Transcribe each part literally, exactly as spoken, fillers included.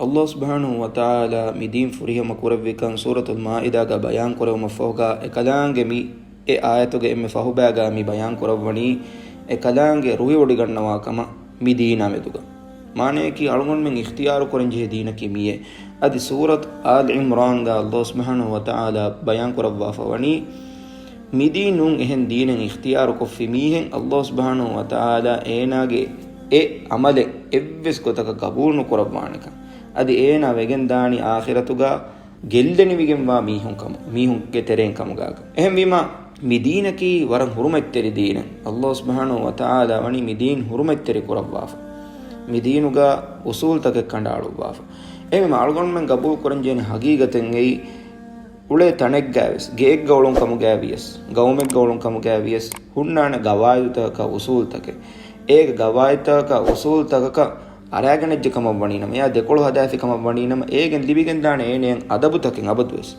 ﷲ ސުބްޙާނަހޫ ވަތަޢާލާ މި ދީން ފުރިހަމަ ކުރެއްވިކަން ސޫރަތުލް މާއިދާގަ ބަޔާން ކުރެވުމަށްފަހުގަ، އެކަލާނގެ މި އެ އާޔަތުގެ އެންމެ ފަހުބައިގަ މި ބަޔާން ކުރައްވަނީ، އެކަލާނގެ ރުހިވޮޑިގަންނަވާ ކަމަށް މި ދީނާ މެދުގަ. މާނަޔަކީ އަޅުގަނޑުމެން އިޚްތިޔާރު ކުރަން ޖެހޭ ދީނަކީ މިއޭ. އަދި ސޫރަތު އާލް ޢިމްރާންގަ ﷲ ސުބްޙާނަހޫ ވަތަޢާލާ ބަޔާން ކުރައްވާފަ ވަނީ، މި ދީން ނޫން އެހެން ދީނެއް އިޚްތިޔާރު ކޮށްފި މީހެއް ﷲ ސުބްޙާނަހޫ ވަތަޢާލާ އޭނާގެ އެ ޢަމަލެއް އެއްވެސް ގޮތަކަށް ގަބޫލު ނުކުރައްވާނެކަން. އަދި އޭނާ ވެގެން ދާނީ އާޚިރަތުގަ ގެއްލެނިވިގެންވާ މީހުން ކަމު، މީހުންގެ ތެރެއިން ކަމުގަ. އެހެންވީމަ، މި ދީނަކީ ވަރަށް ހުރުމަތްތެރި ދީނެއް. ﷲ ސުބްޙާނަހޫ ވަތަޢާލާ ވަނީ މި ދީން ހުރުމަތްތެރި ކުރައްވާފަ. މި ދީނުގަ އުސޫލުތަކެއް ކަނޑައަޅުއްވާފަ. އެހެންވީމަ، އަޅުގަނޑުމެން ގަބޫލު ކުރަން ޖެހޭނެ ހަގީގަތެއް އެއީ، އުޅޭ ތަނެއްގައިވިޔަސް، ގެއެއްގަ އުޅުން ކަމުގައިވިޔަސް، ގައުމެއްގަ އުޅުން ކަމުގައިވިޔަސް، ހުންނާނެ ގަވާއިދުތަކަކާ އުސޫލުތަކެއް. އޭގެ ގަވާއިދުތަކަކާ އުސޫލުތަކަކަށް އަރާގަނެއްޖެ ކަމަށް ވަނީނަމަ، އެއާ ދެކޮޅު ހަދާފި ކަމަށް ވަނީނަމަ، އޭގެން ލިބިގެންދާނެ އޭނައަށް އަދަބުތަކެއް އަބަދުވެސް.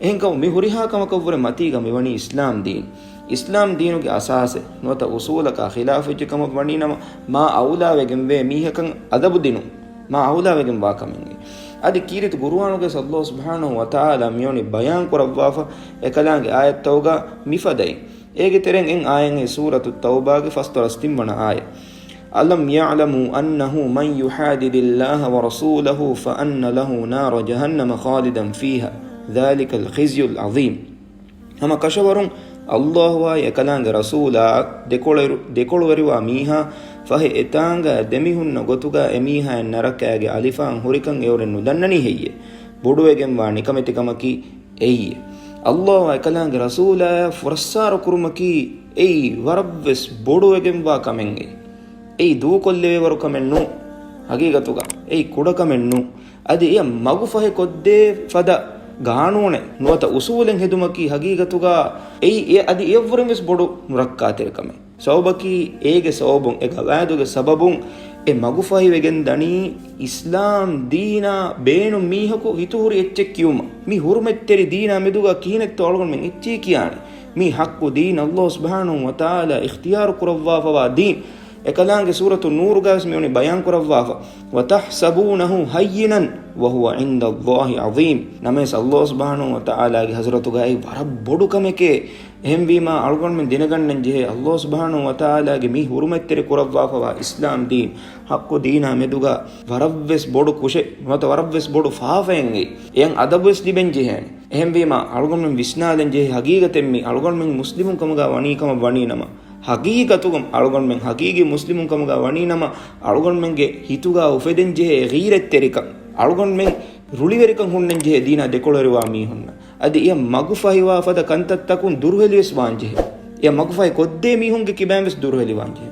އެހެންކަމުން މި ހުރިހާ ކަމަކަށްވުރެ މަތީގަ މިވަނީ އިސްލާމް ދީން. އިސްލާމް ދީނުގެ އަސާސެއް ނުވަތަ އުސޫލަކާ ޚިލާފުވެއްޖެ ކަމަށް ވަނީނަމަ، މާ އައުލާވެގެންވޭ މީހަކަށް އަދަބު ދިނުން މާ އައުލާވެގެންވާ ކަމެއް. އަދި ކީރިތި ޤުރުއާނުގައި ﷲ ސުބްޙާނަހޫ ވަތަޢާލާ މިވަނީ ބަޔާން ކުރައްވާފަ، އެކަލާނގެ އާޔަތްތައުގަ މިފަދައިން. އޭގެ ތެރެއިން އެއް އާޔަތް އެއީ ސޫރަތު ތައުބާގެ ފަސްދޮޅަސް ތިންވަނަ އާޔަތް. أَلَمْ يَعْلَمُوا أَنَّهُ مَنْ يُحَادِدِ اللَّهَ وَرَسُولَهُ فَأَنَّ لَهُ نَارَ جَهَنَّمَ خَالِدًا فِيهَا ذَلِكَ الْخِزْيُ الْعَظِيمُ. ހަމަ ކަށަވަރުން ﷲ އާއި އެކަލާނގެ ރަސޫލާ ދެކޮޅު-، ދެކޮޅުވެރިވާ މީހާ ފަހެ އެތާނގަ ދެމިހުންނަ ގޮތުގަ އެމީހާއަށް ނަރަކައިގެ އަލިފާން ހުރިކަން އެއުރެން ނުދަންނަނީ ހެއްޔޭ؟ ބޮޑުވެގެންވާ ނިކަމެތިކަމަކީ އެއީ. ﷲ އާއި އެކަލާނގެ ރަސޫލާއަށް ފުރައްސާރަ ކުރުމަކީ އެއީ ވަރަށްވެސް ބޮޑުވެގެންވާ ކަމެއް އެއީ. އެއީ ދޫކޮށްލެވޭވަރު ކަމެއް ނޫން. ހަގީގަތުގަ އެއީ ކުޑަކަމެއް ނޫން. އަދި އެޔަށް މަގުފަހި ކޮށްދޭ ފަދަ ގާނޫނެއް ނުވަތަ އުސޫލެއް ހެދުމަކީ ހަގީގަތުގަ އެއީ އެ އަދި އެއަށްވުރެން ވެސް ބޮޑު ނުރައްކާތެރި ކަމެއް. ސަބަބަކީ އޭގެ ސަބަބުން، އެ ގަވާއިދުގެ ސަބަބުން އެ މަގުފަހިވެގެން ދަނީ އިސްލާމް ދީނާ ބޭނުން މީހަކު ހިތުހުރި އެއްޗެއް ކިޔުމަށް. މި ހުރުމަތްތެރި ދީނާ މެދުގަ ކިހިނެއްތޯ އަޅުގަނޑުމެން އެއްޗެހި ކިޔާނެ؟ މީ ޙައްޤު ދީން، ﷲ ސުބްޙާނަހޫ ވަތަޢާލާ އިޚްތިޔާރު ކުރައްވާފަވާ ދީން. އެކަލާނގެ ސޫރަތު ނޫރުގައިވެސް މިވަނީ ބަޔާން ކުރައްވާފަ، وَتَحْسَبُونَهُ هَيِّنًا وَهُوَ عِندَ اللَّهِ عَظِيمٌ. ނަމަވެސް ﷲ ސުބްޙާނަހޫ ވަތަޢާލާގެ ޙަޟްރަތުގައި ވަރަށް ބޮޑު ކަމެކޭ. އެހެންވީމާ، އަޅުގަނޑުމެން ދެނެގަންނަން ޖެހޭ، ﷲ ސުބްޙާނަހޫ ވަތަޢާލާގެ މި ޙުރުމަތްތެރި ކުރައްވާފަވާ އިސްލާމް ދީން، ޙައްޤު ދީނާ މެދުގަ ވަރަށްވެސް ބޮޑު ކުށެއް ނުވަތަ ވަރަށްވެސް ބޮޑު ފާފައެއް އެއީ. އެޔަށް އަދަބުވެސް ލިބެން ޖެހޭނެ. އެހެންވީމާ، އަޅުގަނޑުމެން ވިސްނާލަން ޖެހޭ ހަގީގަތެއް މީ. އަޅުގަނޑުމެން މުސްލިމުން ކަމުގަ ވަނީ ކަމަށް ވަނީ ނަމަ، ހަގީގަތުގަ އަޅުގަނޑުމެން ހަގީގީ މުސްލިމުން ކަމުގަ ވަނީ ނަމަ، އަޅުގަނޑުމެންގެ ހިތުގަ އުފެދެން ޖެހޭ ޣީރަތްތެރިކަން، އަޅުގަނޑުމެން ރުޅިވެރިކަން ހުންނަން ޖެހޭ ދީނާ ދެކޮޅުވެރިވާ މީހުންނަށް. އަދި އެޔަށް މަގުފަހިވާ ފަދަ ކަންތައްތަކުން ދުރުހެލިވެސް ވާން ޖެހޭ. އެޔަށް މަގުފަހި ކޮށްދޭ މީހުންގެ ކިބައިން ވެސް ދުރުހެލިވާން ޖެހޭ.